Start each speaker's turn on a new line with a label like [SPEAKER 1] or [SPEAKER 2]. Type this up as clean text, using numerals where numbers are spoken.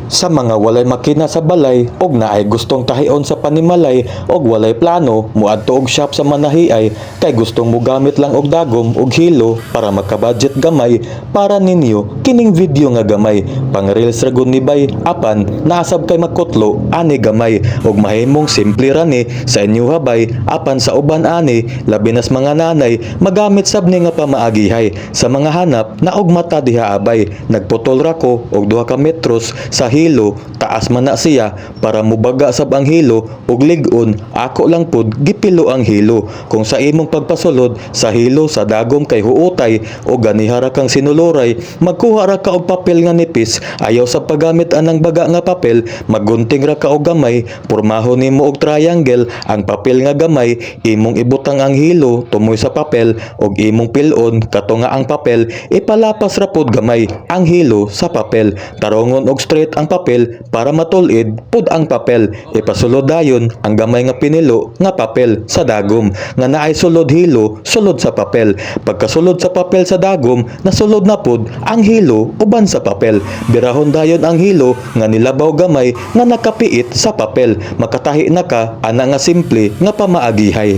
[SPEAKER 1] Sa mga walay makina sa balay og naay gustong tahion sa panimalay og walay plano moadto og shop sa manahiay kay gustong mogamit lang og dagom og hilo para makabudget gamay, para ninyo kining video nga gamay. Pang reels ra gud ni bay, apan naasab kay makutlo ani gamay og mahimong simple ra ni sa inyo habay, apan sa uban ani, labi nas mga nanay, magamit sab ni nga pamaagihay sa mga hanap na og mata diha abay. Nagputol ra ko og 2 ka metros sa hilo, taas man na siya para mubaga sab ang hilo ug lig-on. Ako lang pud gipilo ang hilo. Kung sa imong pagpasulod sa hilo sa dagom kay huutay o ganiha ra kang sinuluray, magkuha ra ka og papel nga nipis. Ayaw sa paggamit anang baga nga papel. Maggunting ra ka og gamay, pormahon nimo og triangle ang papel nga gamay. Imong ibutang ang hilo tumoy sa papel ug imong pilon kato nga ang papel. Ipalapas ra pud gamay ang hilo sa papel, tarongon og straight ang papel para matul-id pud ang papel. Ipasulod dayon ang gamay nga pinilo nga papel sa dagom nga naay sulod hilo sulod sa papel. Pagkasulod sa papel sa dagom, nasulod na pud ang hilo uban sa papel. Birahon dayon ang hilo nga nilabaw gamay nga nakapiit sa papel. Makatahi na ka ana nga simple nga pamaagihay.